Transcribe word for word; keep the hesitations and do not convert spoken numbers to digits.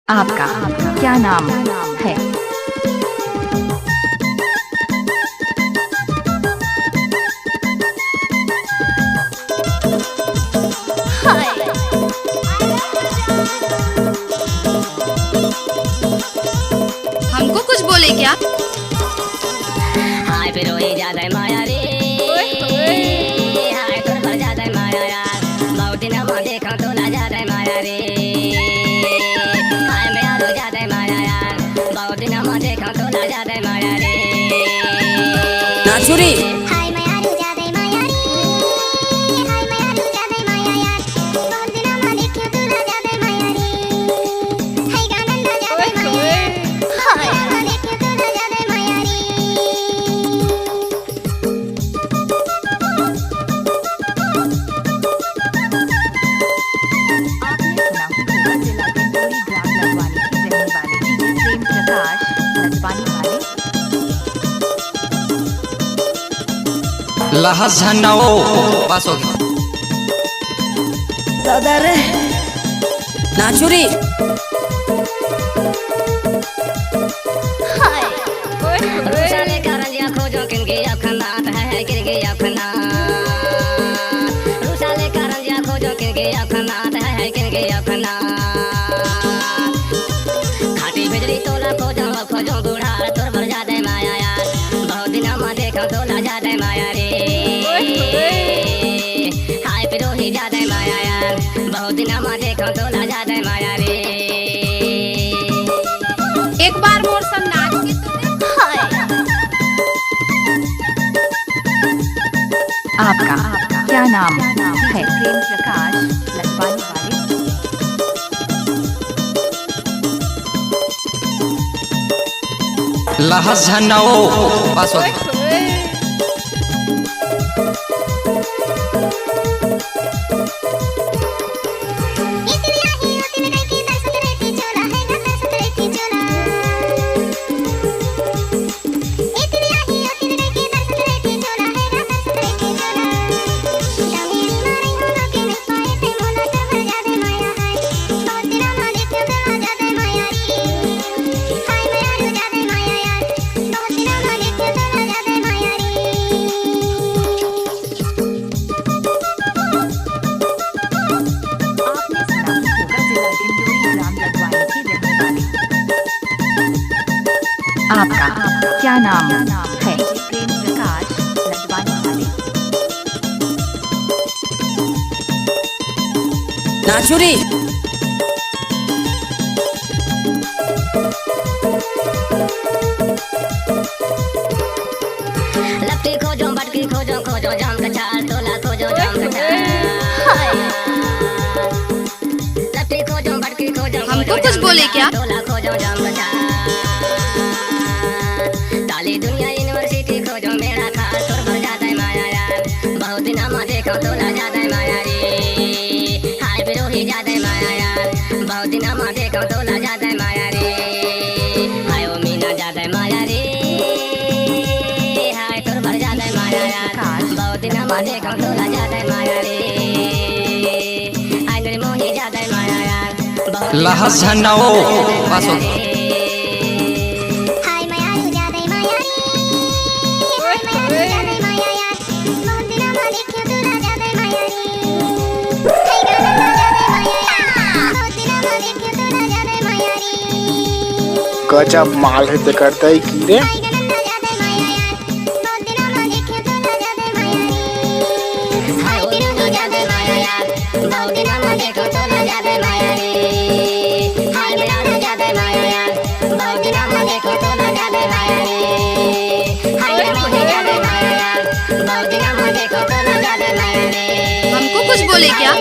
आपका क्या नाम है? हमको कुछ बोले क्या? हाय बिरोही ज्यादा माया रे। ओए, ओए। हाय तोर बर ज्यादा माया यार। बहुत दिन हम देखा तोला ज्यादा माया रे। हाय मैं आरो ज्यादा माया यार। बहुत दिन हम देखा तोला ज्यादा माया रे। नाचुरी। हाय मैं आरो ज्यादा माया रे। हाय मैं आरो ज्यादा माया यार। बहुत दिन हम देखा तोला ज्यादा माया रे। हाय गानन ज्यादा माया। हाय मैं आरो ज्यादा माया रे। आपने सुना होगा जिला डिंडोरी ग्राम लखवानी के रहने वाले डीजे प्रेम प्रकाश लखवानी वाले। लहस झन्ना ओ, बस हो गया। दादा रे, नाचुरी। हाय। ओए, ओए। रुसाले कारंजिया खोजो किनके अखनात है, किनके अखनात। रुसाले कारंजिया खोजो किनके अखनात है, किनके अखनात। खाटी बिजली तोला खोजो, खोजो बूढ़ा तोर बर ज्यादा माया यार। बहुत दिन हम देखा तोला ज्यादा माया रे। ओए, ओए। हाय पिरोही ज्यादा माया यार। बहुत दिन हम देखा तोला ज्यादा माया रे। एक बार मोर संग नाच के तो देख। हाय। आपका क्या नाम है? प्रेम प्रकाश लखवानी वाले। लहस झन्ना ओ, बस हो गया। आपने सुना होगा जिला डिंडोरी ग्राम लखवानी के रहने वाले। आपका क्या नाम है? प्रेम प्रकाश लखवानी वाले। नाचुरी। लपटी खोजो, बटकी खोजो, खोजो जाम कचार, तोला खोजो जाम कचार। हाय। लपटी खोजो, बटकी खोजो, हमको खोजो कुछ जाम बोले कचार, क्या? तोला खोजो जाम कचार। ताली दुनिया यूनिवर्सिटी खोजो मेरा खास, तोर बर ज्यादा माया यार। बहुत दिन हम देखा तोला ज्यादा माया रे। हाय बिरोही ज्यादा माया यार। बहुत दिन हम देखा तोला ज्यादा माया रे। हाय ओ मीना ज्यादा माया रे। हाय तोर बर ज्यादा माया यार। बहुत दिन हम देखा तोला ज्यादा माया रे। हाय निर्मोही ज्यादा माया यार। बहुत दिन लहस हम झन्ना ओ, देखा तोला बस हो ज्यादा गया। रे। हाय माया रे ज्यादा माया रे। हाय माया रे ज्यादा माया यार। बहुत दिन हम देखा तोला ज्यादा माया रे। गजब माल हे तेकर दई की रे। हमको कुछ बोले क्या?